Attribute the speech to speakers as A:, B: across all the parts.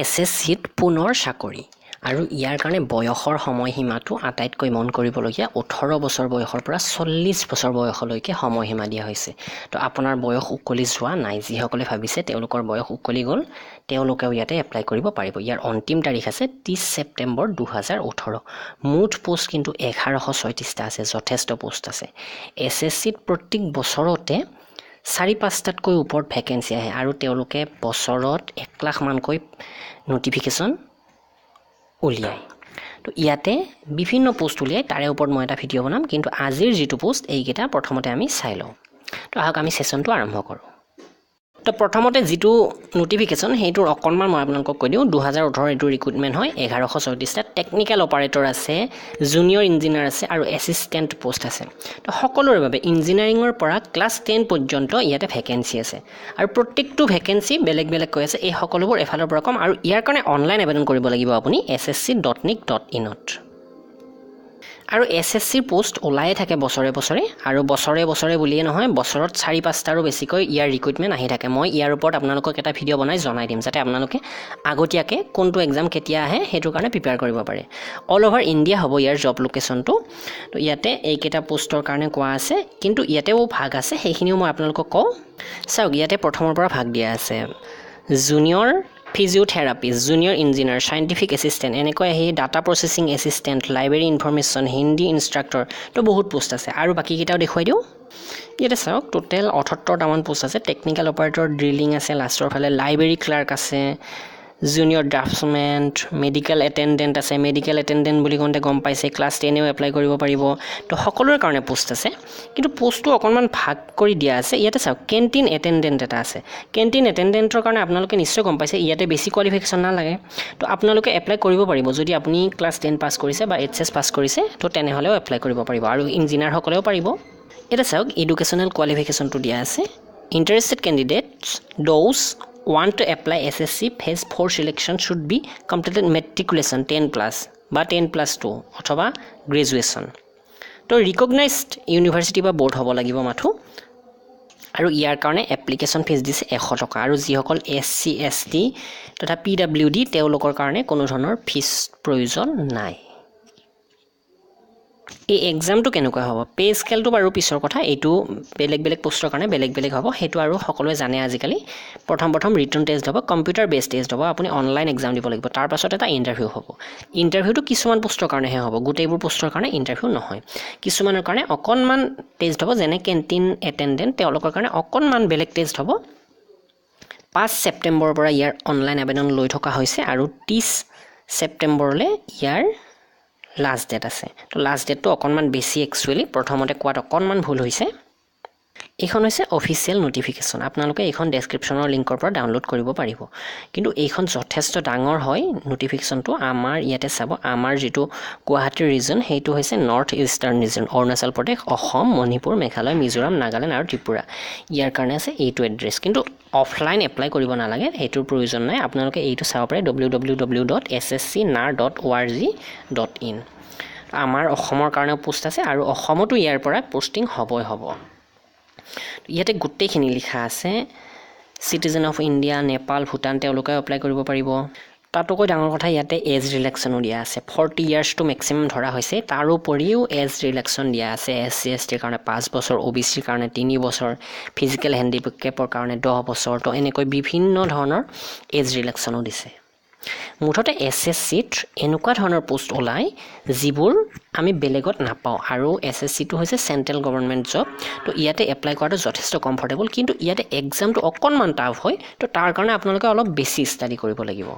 A: এছএছচিত পুনৰ চাকৰি আৰু ইয়াৰ কাৰণে বয়সৰ সময়সীমাটো আটাইতকৈ মন কৰিবলগীয়া। 18 বছৰ বয়সৰ পৰা 40 বছৰ বয়সলৈকে সময়সীমা দিয়া হৈছে। তো আপোনাৰ বয়স উকলি যোৱা নাই, যিসকলে ভাবিছে তেওঁলোকৰ বয়স উকলি গ'ল, তেওঁলোকেও ইয়াতে এপ্লাই কৰিব পাৰিব। ইয়াৰ অন্তিম তাৰিখ আছে 30 ছেপ্টেম্বৰ 2018। মুঠ পোষ্ট কিন্তু 1136টা আছে, যথেষ্ট পোষ্ট আছে। এছএছচিত প্ৰত্যেক বছৰতে চাৰি পাঁচটাতকৈ ওপৰত ভেকেঞ্চি আহে আৰু তেওঁলোকে বছৰত 1 লাখমানকৈ ন'টিফিকেশ্যন উলিয়ায়। তো ইয়াতে বিভিন্ন পোষ্ট উলিয়ায়, তাৰে ওপৰত মই এটা ভিডিঅ' বনাম। কিন্তু আজিৰ যিটো পোষ্ট, এইকেইটা প্ৰথমতে আমি চাই লওঁ। তো আহক, আমি ছেশ্যনটো আৰম্ভ কৰোঁ। তো প্ৰথমতে যিটো ন'টিফিকেশ্যন, সেইটোৰ অকণমান মই আপোনালোকক কৈ দিওঁ। 2018 এইটো ৰিক্ৰুটমেণ্ট হয়। 1136টা টেকনিকেল অপাৰেটৰ আছে, জুনিয়ৰ ইঞ্জিনিয়াৰ আছে আৰু এছিষ্টেণ্ট পষ্ট আছে। তো সকলোৰে বাবে ইঞ্জিনিয়াৰিঙৰ পৰা ক্লাছ 10 পৰ্যন্ত ইয়াতে ভেকেঞ্চি আছে আৰু প্ৰত্যেকটো ভেকেঞ্চি বেলেগ বেলেগকৈ আছে। এই সকলোবোৰ এফালৰ পৰা ক'ম আৰু ইয়াৰ কাৰণে অনলাইন আবেদন কৰিব লাগিব আপুনি ssc.nic.inত। আৰু এছএছচিৰ পষ্ট ওলায়ে থাকে বছৰে বছৰে আৰু বছৰে বছৰে বুলিয়ে নহয়, বছৰত চাৰি পাঁচটাৰো বেছিকৈ ইয়াৰ ৰিক্ৰুইটমেণ্ট আহি থাকে। মই ইয়াৰ ওপৰত আপোনালোকক এটা ভিডিঅ' বনাই জনাই দিম, যাতে আপোনালোকে আগতীয়াকৈ কোনটো এক্সাম কেতিয়া আহে সেইটোৰ কাৰণে প্ৰিপেয়াৰ কৰিব পাৰে। অল অভাৰ ইণ্ডিয়া হ'ব ইয়াৰ জব লোকেশ্যনটো। তো ইয়াতে এইকেইটা পষ্টৰ কাৰণে কোৱা আছে, কিন্তু ইয়াতেও ভাগ আছে, সেইখিনিও মই আপোনালোকক কওঁ। চাওক, ইয়াতে প্ৰথমৰ পৰা ভাগ দিয়া আছে, junior physiotherapist, junior engineer, scientific assistant, এনেকৈ আহি data processing assistant, library information, Hindi instructor। তো বহুত পোষ্ট আছে আৰু বাকীকেইটাও দেখুৱাই দিওঁ। ইয়াতে চাওক, টোটেল 78টামান পোষ্ট আছে। টেকনিকেল অপাৰেটৰ ড্ৰিলিং আছে, লাষ্টৰ ফালে লাইব্ৰেৰী ক্লাৰ্ক আছে, জুনিয়ৰ ড্ৰাফ্টছমেন, মেডিকেল এটেণ্ডেণ্ট আছে। মেডিকেল এটেণ্ডেণ্ট বুলি কওঁতে গম পাইছে, ক্লাছ 10েও এপ্লাই কৰিব পাৰিব। তো সকলোৰে কাৰণে পোষ্ট আছে, কিন্তু পোষ্টটো অকণমান ভাগ কৰি দিয়া আছে। ইয়াতে চাওক, কেণ্টিন এটেণ্ডেণ্ট এটা আছে। কেণ্টিন এটেণ্ডেণ্টৰ কাৰণে আপোনালোকে নিশ্চয় গম পাইছে, ইয়াতে বেছি কোৱালিফিকেশ্যন নালাগে। তো আপোনালোকে এপ্লাই কৰিব পাৰিব। যদি আপুনি ক্লাছ 10 পাছ কৰিছে বা এইচ এছ পাছ কৰিছে, তো তেনেহ'লেও এপ্লাই কৰিব পাৰিব আৰু ইঞ্জিনিয়াৰসকলেও পাৰিব। এতিয়া চাওক, এডুকেশ্যনেল কোৱালিফিকেশ্যনটো দিয়া আছে। Interested candidates those want to apply SSC phase 4 selection should be completed matriculation 10+ বা 10+2 অথবা গ্ৰেজুৱেশ্যন। তো ৰিকগনাইজড ইউনিভাৰ্চিটি বা ব'ৰ্ড হ'ব লাগিব মাথো। আৰু ইয়াৰ কাৰণে এপ্লিকেশ্যন ফিজ দিছে 100 টকা আৰু যিসকল এছ চি, এছ টি তথা পিডাব্লিউ ডি, তেওঁলোকৰ কাৰণে কোনো ধৰণৰ ফিজ প্ৰয়োজন নাই। এই এক্সামটো কেনেকুৱা হ'ব, পে স্কেলটো বাৰু পিছৰ কথা, এইটো বেলেগ বেলেগ পষ্টৰ কাৰণে বেলেগ বেলেগ হ'ব, সেইটো আৰু সকলোৱে জানে আজিকালি। প্ৰথম প্ৰথম ৰিটেন টেষ্ট হ'ব, কম্পিউটাৰ বেছড টেষ্ট হ'ব, আপুনি অনলাইন এক্সাম দিব লাগিব। তাৰপাছত এটা ইণ্টাৰভিউ হ'ব। ইণ্টাৰভিউটো কিছুমান পষ্টৰ কাৰণেহে হ'ব, গোটেইবোৰ পষ্টৰ কাৰণে ইণ্টাৰভিউ নহয়। কিছুমানৰ কাৰণে অকণমান টেষ্ট হ'ব, যেনে কেণ্টিন এটেণ্ডেণ্ট, তেওঁলোকৰ কাৰণে অকণমান বেলেগ টেষ্ট হ'ব। 5 ছেপ্টেম্বৰৰ পৰা ইয়াৰ অনলাইন আবেদন লৈ থকা হৈছে আৰু 30 ছেপ্টেম্বৰলৈ ইয়াৰ লাষ্ট ডেট আছে। তো লাষ্ট ডেটটো অকণমান বেছি, একচুৱেলি প্ৰথমতে কোৱাত অকণমান ভুল হৈছে। এইখন হৈছে অফিচিয়েল ন'টিফিকেশ্যন। আপোনালোকে এইখন ডেছক্ৰিপশ্যনৰ লিংকৰ পৰা ডাউনলোড কৰিব পাৰিব। কিন্তু এইখন যথেষ্ট ডাঙৰ হয় ন'টিফিকেশ্যনটো। আমাৰ ইয়াতে চাব, আমাৰ যিটো গুৱাহাটীৰ ৰিজন, সেইটো হৈছে north eastern region, Arunachal Pradesh, Assam, Manipur, Meghalaya, Mizoram, Nagaland আৰু ত্ৰিপুৰা। ইয়াৰ কাৰণে আছে এইটো এড্ৰেছ। কিন্তু অফলাইন এপ্লাই কৰিব নালাগে, সেইটোৰ প্ৰয়োজন নাই। আপোনালোকে এইটো চাব পাৰে, www.sscnar.org.in। আমাৰ অসমৰ কাৰণেও পোষ্ট আছে আৰু অসমতো ইয়াৰ পৰা পষ্টিং হ'বই হ'ব। ইয়াতে গোটেইখিনি লিখা আছে। Citizen of India, Nepal, Bhutan, তেওঁলোকেও এপ্লাই কৰিব পাৰিব। তাতোকৈ ডাঙৰ কথা, ইয়াতে এজ ৰিলেক্সনো দিয়া আছে। 40 ইয়াৰ্ছটো মেক্সিমাম ধৰা হৈছে, তাৰোপৰিও এজ ৰিলেক্সন দিয়া আছে। এছ চি, এছ টিৰ কাৰণে 5 বছৰ, অ' বি চিৰ কাৰণে 3 বছৰ, ফিজিকেল হেণ্ডিকেপৰ কাৰণে 10 বছৰ। তো এনেকৈ বিভিন্ন ধৰণৰ এজ ৰিলেক্সনো দিছে। মুঠতে এছএছচিত এনেকুৱা ধৰণৰ পোষ্ট ওলায় যিবোৰ আমি বেলেগত নাপাওঁ আৰু এছএছচিটো হৈছে চেণ্ট্ৰেল গভৰ্ণমেণ্ট জব। তো ইয়াতে এপ্লাই কৰাটো যথেষ্ট কমফৰ্টেবল, কিন্তু ইয়াতে এক্সামটো অকণমান টাফ হয়। তো তাৰ কাৰণে আপোনালোকে অলপ বেছি ষ্টাডি কৰিব লাগিব।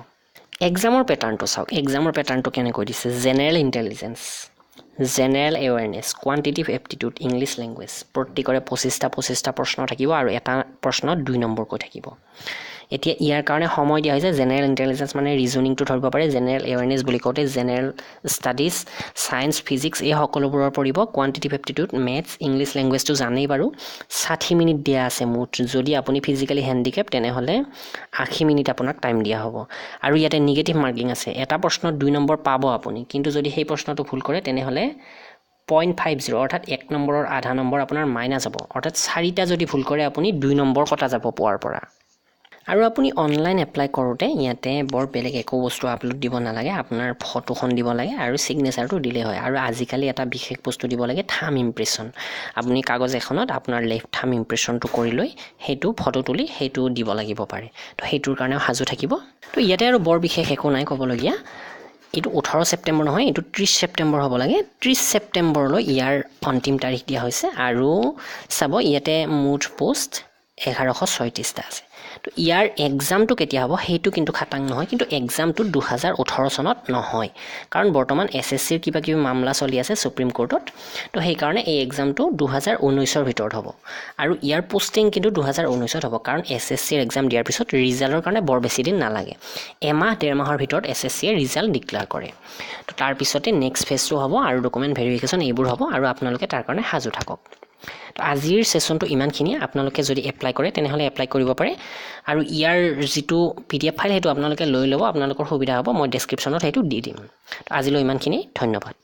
A: এক্সামৰ পেটাৰ্ণটো চাওক, এক্সামৰ পেটাৰ্ণটো কেনেকৈ দিছে। General intelligence, general awareness, quantitative aptitude, English language, প্ৰত্যেকৰে 25টা 25টা প্ৰশ্ন থাকিব আৰু এটা প্ৰশ্নত 2 নম্বৰকৈ থাকিব। এতিয়া ইয়াৰ কাৰণে সময় দিয়া হৈছে। জেনেৰেল ইণ্টেলিজেঞ্চ মানে ৰিজনিংটো ধৰিব পাৰে। জেনেৰেল এৱেৰনেছ বুলি কওঁতে জেনেৰেল ষ্টাডিজ, ছায়েন্স, ফিজিক্স, এই সকলোবোৰৰ পৰিব। কোৱান্টিটিভ এপ্টিটিউড, মেথছ, ইংলিছ লেংগুৱেজটো জানেই বাৰু। 60 মিনিট দিয়া আছে মুঠ। যদি আপুনি ফিজিকেলি হেণ্ডিকেপ, তেনেহ'লে 80 মিনিট আপোনাক টাইম দিয়া হ'ব। আৰু ইয়াতে নিগেটিভ মাৰ্কিং আছে। এটা প্ৰশ্নত 2 নম্বৰ পাব আপুনি, কিন্তু যদি সেই প্ৰশ্নটো ভুল কৰে, তেনেহ'লে 0.50, অৰ্থাৎ 1 নম্বৰৰ আধা নম্বৰ আপোনাৰ মাইনাছ হ'ব। অৰ্থাৎ চাৰিটা যদি ভুল কৰে আপুনি, 2 নম্বৰ কটা যাব পোৱাৰ পৰা। আৰু আপুনি অনলাইন এপ্লাই কৰোঁতে ইয়াতে বৰ বেলেগ একো বস্তু আপলোড দিব নালাগে, আপোনাৰ ফটোখন দিব লাগে আৰু ছিগনেচাৰটো দিলেই হয়। আৰু আজিকালি এটা বিশেষ বস্তু দিব লাগে, থাম ইমপ্ৰেশ্যন। আপুনি কাগজ এখনত আপোনাৰ লেফ্ট থাম ইমপ্ৰেশ্যনটো কৰি লৈ সেইটো ফটো তুলি সেইটো দিব লাগিব পাৰে। তো সেইটোৰ কাৰণেও সাজু থাকিব। তো ইয়াতে আৰু বৰ বিশেষ একো নাই ক'বলগীয়া। এইটো 18 ছেপ্টেম্বৰ নহয়, এইটো 30 ছেপ্টেম্বৰ হ'ব লাগে। 30 ছেপ্টেম্বৰলৈ ইয়াৰ অন্তিম তাৰিখ দিয়া হৈছে। আৰু চাব ইয়াতে মুঠ পোষ্ট 1136টা আছে। তো ইয়াৰ এক্সামটো কেতিয়া হ'ব সেইটো কিন্তু খাটাং নহয়, কিন্তু এক্সামটো 2018 চনত নহয়, কাৰণ বৰ্তমান এছ এছ চিৰ কিবা কিবি মামলা চলি আছে ছুপ্ৰিম কোৰ্টত। তো সেইকাৰণে এই এক্সামটো 2019ৰ ভিতৰত হ'ব। আৰু ইয়াৰ পোষ্টিং কিন্তু 2019ত হ'ব, কাৰণ এছ এছ চিৰ এক্সাম দিয়াৰ পিছত ৰিজাল্টৰ কাৰণে বৰ বেছি দিন নালাগে, এমাহ ডেৰ মাহৰ ভিতৰত এছ এছ চিয়ে ৰিজাল্ট ডিক্লেয়াৰ কৰে। তো তাৰপিছতে নেক্সট ফেজটো হ'ব আৰু ডকুমেণ্ট ভেৰিফিকেশ্যন এইবোৰ হ'ব, আৰু আপোনালোকে তাৰ কাৰণে সাজু থাকক। তো আজিৰ ছেশ্যনটো ইমানখিনিয়ে। আপোনালোকে যদি এপ্লাই কৰে তেনেহ'লে এপ্লাই কৰিব পাৰে। আৰু ইয়াৰ যিটো PDF file সেইটো আপোনালোকে লৈ ল'ব, আপোনালোকৰ সুবিধা হ'ব। মই ডেছক্ৰিপশ্যনত সেইটো দি দিম। তো আজিলৈ ইমানখিনি, ধন্যবাদ।